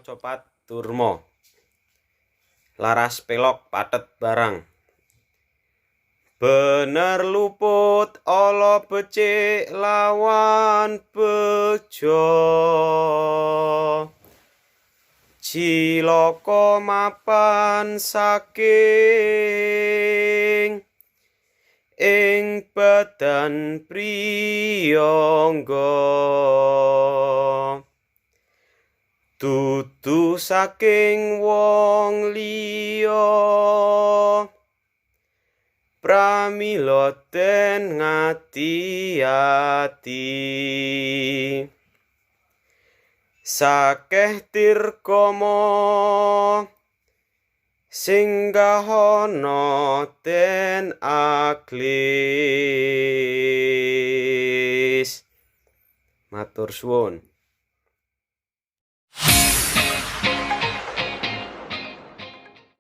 Macapat Durma. Laras pelok patet barang. Bener luput ala becik lawan bejo. Cilaka mapan saking ing badan priyangga. Dudu saking wong liya. Pramila den ngati-ati. Sakeh tirgama singgahana den aglis. Matur suwun.